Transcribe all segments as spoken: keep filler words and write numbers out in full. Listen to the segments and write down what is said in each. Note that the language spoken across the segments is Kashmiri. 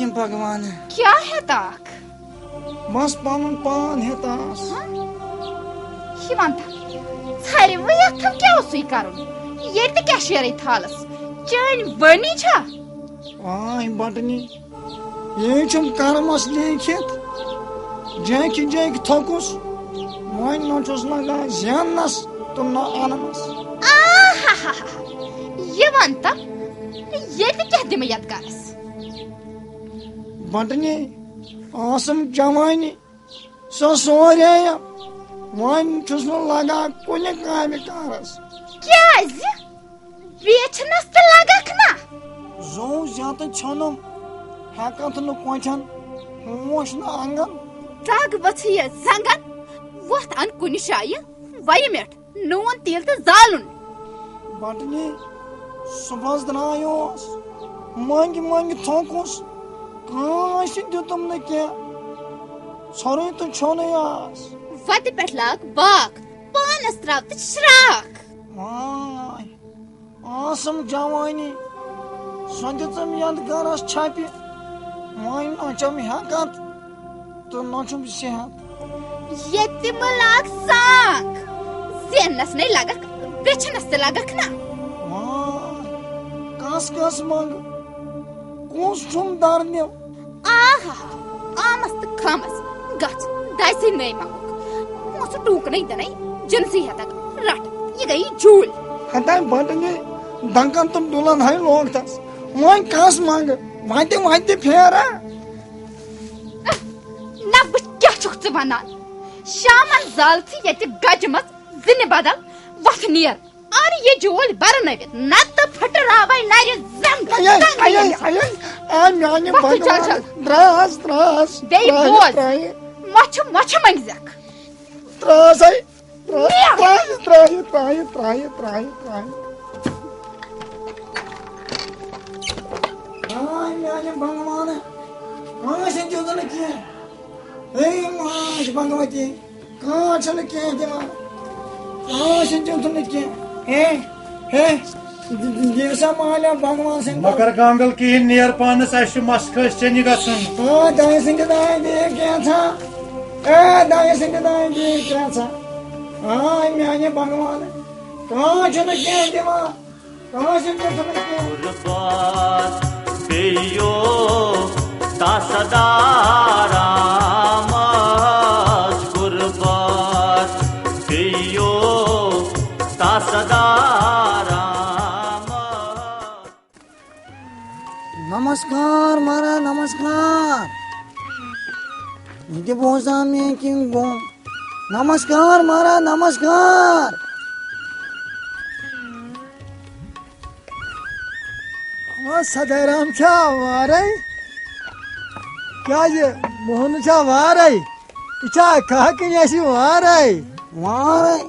یِم بھگوان۔ کیٛاہ ہٮ۪تاکھ؟ بس پنُن پان ہٮ۪تاس۔ ہہ؟ یہِ وَن تہٕ، ژھرِ وٕنٮ۪تھ کیٛاہ اوسُے کرُن؟ ییٚتہِ کیٛاہ شیرٕے تھالس؟ چٲنۍ وٲنی چھا؟ آے بٹنی، یہِ چھُم کرمس لیٖکھِتھ۔ جیکہِ جیکہِ تھوٚکُس، وۄنۍ نہ چھُس لگان زیننس تہٕ نہ اننس۔ آہاہاہا۔ یہِ وَن تہٕ، ییٚتہِ کیٛاہ دِمہٕ یَتھ گرس؟ بٹنی، ٲسٕم جوانی، سۄ سورے، وۄنۍ چھُس نہٕ لگان کُنہِ کامہِ کارس۔ کیٛازِ؟ بیچھنس تہٕ لگکھ نا۔ زوٗ زیتہٕ ژھیوٚنُم، ہٮ۪کتھ نہٕ کۄٹھٮ۪ن، ہوش نہٕ انگن۔ دگ ؤژھٕے یہِ زنگن، وۄتھ ان کُنہِ جایہِ، ویہِ مٮ۪ٹھ۔ نوٗن تیٖل تہٕ زالُن۔ بٹنی، صُبحس درٛایوس، مٔنٛگۍ مٔنٛگۍ تھوٚکُس، کٲنٛسہِ دیُتُم نہٕ کینٛہہ، ژھوٚرُے تہٕ ژھیوٚنُے آس۔ وتہِ پٮ۪ٹھ لاگ باکھ، پانس تراو تہٕ شراکھ۔ واے، ٲسٕم جوانی، سۄ دِژٕم یتھ گرس چھپہِ، وۄنۍ نہ چھم ہٮ۪کتھ تہٕ نہ چھُم صحت۔ ییٚتہِ مہٕ لاگ سانٛگ، زیننس نے لگکھ، بیچھنس تہِ لگکھ نا۔ واے، کس کس منٛگہٕ، کُس چھُم در نیُن؟ آہا، آمس تہٕ کھامس، گژھ، دَسے نٔے منٛگُک۔ پونٛسہٕ ٹوٗکنے دِنے، جنسٕے ہٮ۪تکھ رٹھ، یہِ گٔیی جوٗلۍ۔ ہتاے بٹنی، دنکن تہٕ ڈُلن ہے لوگ تس۔ وۄنۍ کس منٛگہٕ، وتہِ وتہِ پھیرا۔ نہ، بہٕ کیٛاہ چھُکھ ژٕ ونان؟ شامن زال ژٕ ییٚتہِ گجہِ منٛز زِنہِ بدل، وۄتھ نیر۔ اَن یہِ جوٗلۍ برنٲوِتھ، نتہٕ پھٕٹراوَے نرِ زنٛگ۔ اَیے، زنٛگ اَیے، ییٚمہِ سۭتۍ۔ اَیے، آ میٛانہِ وۄتھ تہٕ چل، بھگوان۔ چل۔ ترٛاس، ترٛاس، بیٚیہِ ترٛاے، بوز۔ ترٛاے۔ مۄچھِ، مۄچھِ مٔنٛگزٮ۪کھ۔ ترٛاس ہے، ترٛاس، نیر۔ ترٛاے، ترٛاے، ترٛاے، ترٛاے، ترٛاے، ترٛاے۔ آ میٛانہِ بھگوان، کٲنٛسہِ دیُت نہٕ کینٛہہ۔ ہے ماج بھگوتی، کانٛہہ چھُنہٕ کینٛہہ دِوان۔ کانٛہہ چھُنہٕ دیُتمُت کینٛہہ۔ ہے، ہے، دِ-، دِ-، دِیِو سا مالیو بھگوان سٕنٛدِ مگر گانگل کِہیٖنۍ، نیر پانس، اَسہِ چھُ مَس کھٲسۍ چیٚنہِ گژھُن۔ آ، دَیہِ سٕنٛدِ دانہِ دِیِو کینٛژھا۔ اے، دَیہِ سٕنٛدِ دانہِ دِیِو کینٛژھا۔ آ، میٛانہِ بھگوان، کانٛہہ چھُنہٕ کینٛہہ دِوان۔ کٲنٛسہِ تہِ چھُنہٕ کینٛہہ۔ قربان پیٚیو تس دارامس، قربان پیٚیو تس دارامس۔ नमस्कार महाराज, नमस्कार। ये बोझा में किंग गो। नमस्कार महाराज, नमस्कार। اَما سدارام چھا وارے؟ کیٛازِ موہن چھا وارے؟ یہِ چھا کاہ کِنہٕ یہِ چھِ وارے؟ وارے،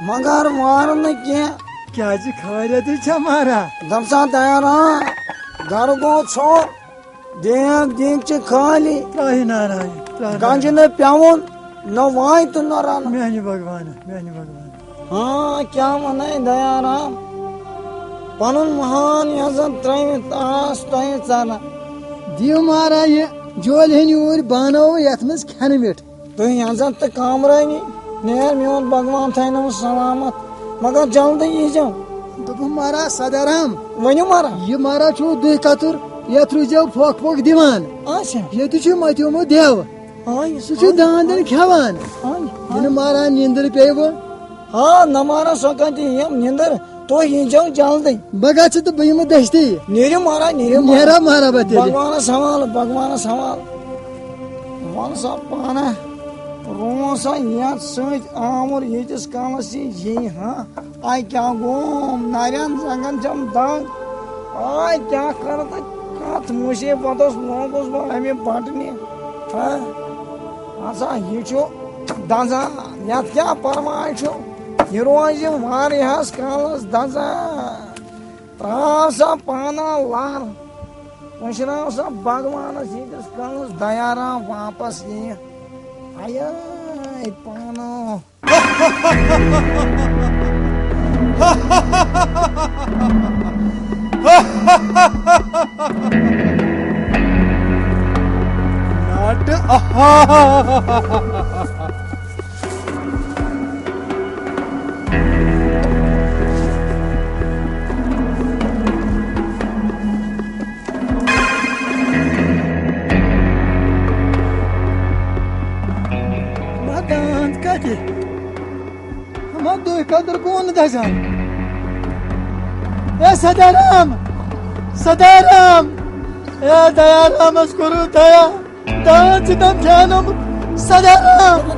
مگر وارٕ نہٕ کینٛہہ۔ کیٛازِ خٲریتٕے چھا مارا؟ دَپ سا دَیارام، گَرٕ گوٚو ژھوٚر۔ دیگ دیٖگچہِ خٲلی۔ ترٛاوِ نارایہِ، ترٛاوِ گنجہِ نارایہِ۔ نہٕ پٮ۪وُن، نہ وانہِ تہٕ نہ رنہٕ۔ میانہِ بھگوانہ، میانہِ بھگوانہ۔ ہاں، کیٛاہ ونے دیا رام؟ پنُن مہان یزن ترٲوِتھ آس تۄہہِ ژرن۔ دِیِو مہراز یہِ جولہِ ہٕنۍ یوٗرۍ بانو یتھ منٛز کھٮ۪نہٕ ویٹھ۔ تُہۍ یزن تہٕ کامرٲنی، نیر میون بھگوان تھاینو سلامت، مگر جلدی ییٖزیو۔ دوٚپُن مہراز سدارام۔ ؤنِو مہراز۔ یہِ مہراز چھُو دُہہِ کتُر، یتھ روٗزیو پھۄکھ پھۄکھ دِوان۔ اچھا۔ ییٚتہِ چھُ متیومُت دیو۔ ہاں، سُہ چھُ ہاں۔ داندن کھٮ۪وان۔ ہاں، ہاں۔ یِنہٕ مہراز نیندٕر پیٚیہِ وۄنۍ۔ ہاں، نہ مہراز سۄ کتہِ یِم نیندٕر۔ تُہۍ ییٖزیو جلدی۔ بہٕ گژھٕ تہٕ بہٕ یِمہٕ دٔستی۔ نیٖرِو مہراز، نیٖرِو مہراز۔ نیرا مہراز بہٕ تیٚلہِ۔ بھگوانس حوالہٕ، بھگوانس حوالہٕ۔ وَن سا پانہ، روٗن سا یَتھ سۭتۍ آمُر ییٖتِس کالس یہِ یی ہا۔ آے کیٛاہ گوم، نرٮ۪ن زنٛگن چھَم دگ۔ آے کیٛاہ کَرٕ تہٕ کَتھ مُصیٖبتس لوگُس بہٕ اَمہِ بٹنہِ۔ ہا؟ اَسا یہِ چھُ دَزان، یَتھ کیٛاہ پرواے چھُ؟ یہِ روزِ واریاہس کالس دَزان۔ ترٛاو سا پانہ لَر، پُشراو سا بھگوانس ییٖتِس کالس دیا رام واپس یِیہِ۔ ہَیے پانو۔ ما داند کتہِ؟ ما دُہہِ خٲطرٕ کون دزان؟ اے سدارام! سدارام! اے دیارامس کوٚرُو دیا! داند چھِ تٔمۍ کھیٛانومُت۔ سدارام!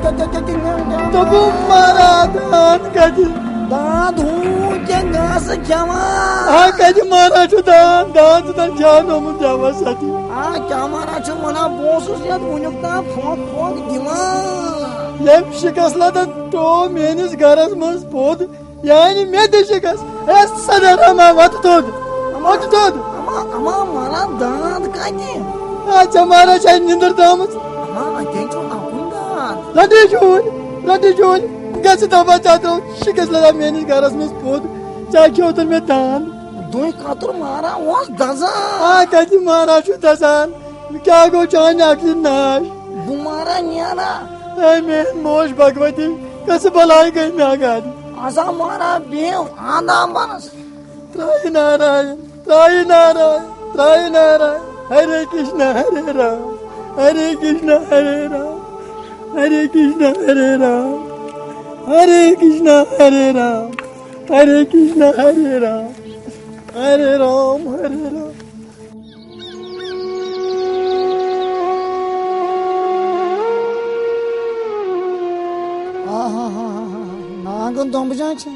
دوٚپُم مارا داند کتہِ؟ داند ہوں کیا گاسہٕ کھٮ۪وان؟ ہا کتہِ مارا چھُ داند؟ داند چھِ تٔمۍ کھیٛانومُت یوس اَتہِ۔ آ کیا مارا چھُ ونان؟ بہٕ اوسُس یتھ وُنیُک تام پھۄکھ پھۄکھ دِوان۔ ییٚمۍ شِکس لدن ٹوو میٲنِس گرس منٛز پوٚد۔ یعنی مےٚ تہِ چھِ گژھ-، ہے، سدارام، وَتہٕ تھوٚد، وَتہٕ تھوٚد۔ اما، اما، مارا داند کَتہِ؟ آ، ژےٚ مارا چھےٚ نِندٕر درٛامٕژ۔ اما، اَتے چھُ اَکُے داند۔ لَٹہِ جوٗلۍ، لَٹہِ جوٗلۍ، گژھِ دَپان ژےٚ ترٛوو شِکَس لَگان میٛٲنِس گَرَس منٛز پھوٚد، ژےٚ کھیوٚوتَن مےٚ داند۔ دُہہِ کَتُر مارا اوس دَزان۔ آ، کَتہِ مارا چھُ دَزان؟ کیٛاہ گوٚو چانہِ عقلہِ ناش؟ بہٕ مارا نیرا۔ اے میٲنۍ موج بھگوتی، کۄس بلاے گٔے مےٚ گرِ؟ آسا مارا بیو آندام بنس۔ ترٛایہِ ناراین، ترٛایہِ ناراین، ترٛایہِ ناراین۔ ہرے کرشنا ہرے رام، ہرے کرشنا ہرے رام، ہرے کرشنا ہرے رام، ہرے کرشنا ہرے رام، ہرے کرشنا ہرے رام، ہرے رام ہرے رام۔ آہا، ناگن دۄمبجان چھِ۔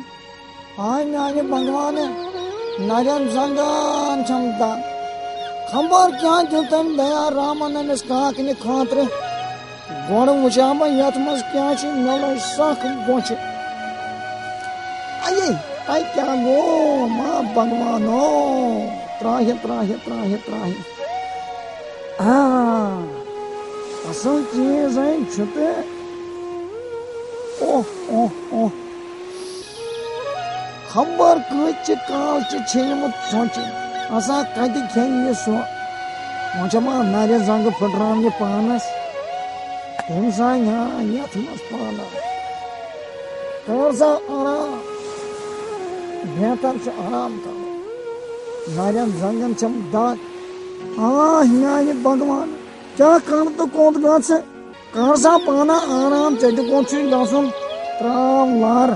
آے میانہِ بنگوانہِ، نرٮ۪ن زنگن چھم دگ۔ خبر کیٛاہ دیُت تٔمۍ دیا رامن أمِس کاکنہِ خٲطرٕ۔ گۄڈٕ وٕچھا بہٕ یتھ منٛز کیٛاہ چھِ، مےٚ لٔج سخ بۄچھِ۔ اَیے، اَے کیٛاہ گوٚو ما بھگوانو؟ ترٛاہہِ، ترٛاہہِ، ترٛاہہِ، ترٛاہہِ۔ آ، اصل چیٖز ہے چھُ تہٕ۔ اوہ، اوہ، اوہ۔ خبر کۭتۍ چہِ کالچہِ چھیٚمٕژ ژۄچہِ، آسان کتہِ کھیٚیہِ یہِ سۄ؟ وۄنۍ چھےٚ ما نرِ زنگہٕ پھٕٹراونہِ پانس؟ تٔمۍ سا نیران یتھ منٛز پانس۔ کر سا آرام، بہتر چھُ آرام کرُن۔ نرٮ۪ن زنگن چھم دگ۔ آہ میانہِ بھگوان، کیٛاہ کر تہٕ کوٚت گژھٕ؟ کر سا پانہ آرام، ژےٚ تہِ کوٚت چھُے گژھُن؟ تراو لر۔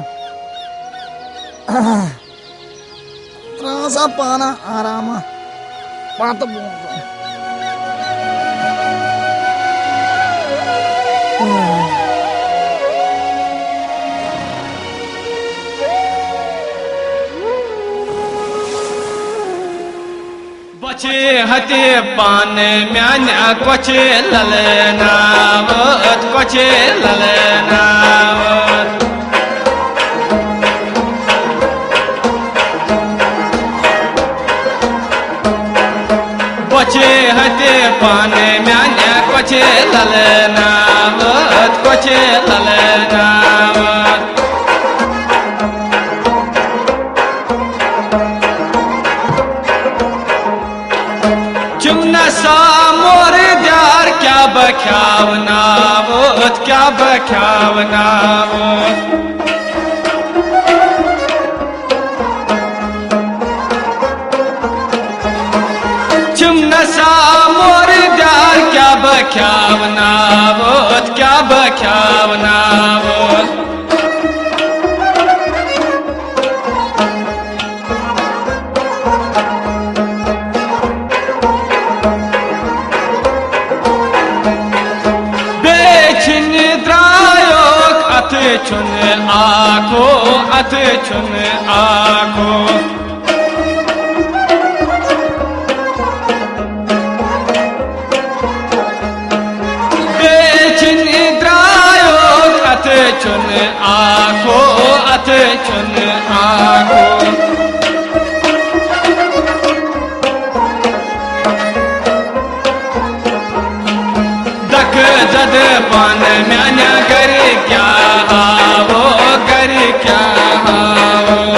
تراو سا پانہ آرام۔ پتہٕ بونٛسہٕ۔ بۄچھِ ہتہِ پانہٕ میانہِ کۄچھِ للہٕ ناوت، کۄچھِ للہٕ ناوت۔ بۄچھِ ہتہِ پانہٕ میانہِ کۄچھِ للہٕ ناوت، کۄچھِ للہٕ ناوت۔ چِم نسا مور دیار کیٛاہ بہٕ کھیٛاوناوتھ، کیٛاہ بہٕ کھیٛاوناوتھ۔ چِم نسا مور دیار کیٛاہ بہٕ کھیٛاوناوتھ، کیٛاہ بہٕ کھیٛاوناوتھ۔ بیٚیہِ چھِنہٕ درٛایوکھ اَتھٕ چھُنہٕ آکھو، اَتھٕ چھُنہٕ آکھو۔ بیٚیہِ چھِنہٕ درٛایوکھ اَتھٕ چھُنہٕ آکھو، اَتھٕ چھُنہٕ آکھو۔ دکہٕ زدٕ پانہٕ میانہِ گرِ کیٛاہ ہاوو، گرِ کیٛاہ ہاوو۔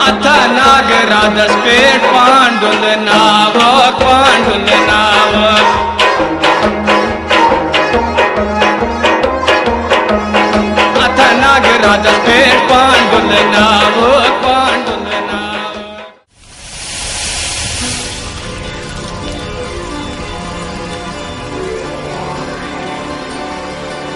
اتھا ناگ رادس پانڈُل ناوُک، پانڈُل ناوُک۔ اتھ ناگراجس پٮ۪ٹھ پانڈُل ناوُک۔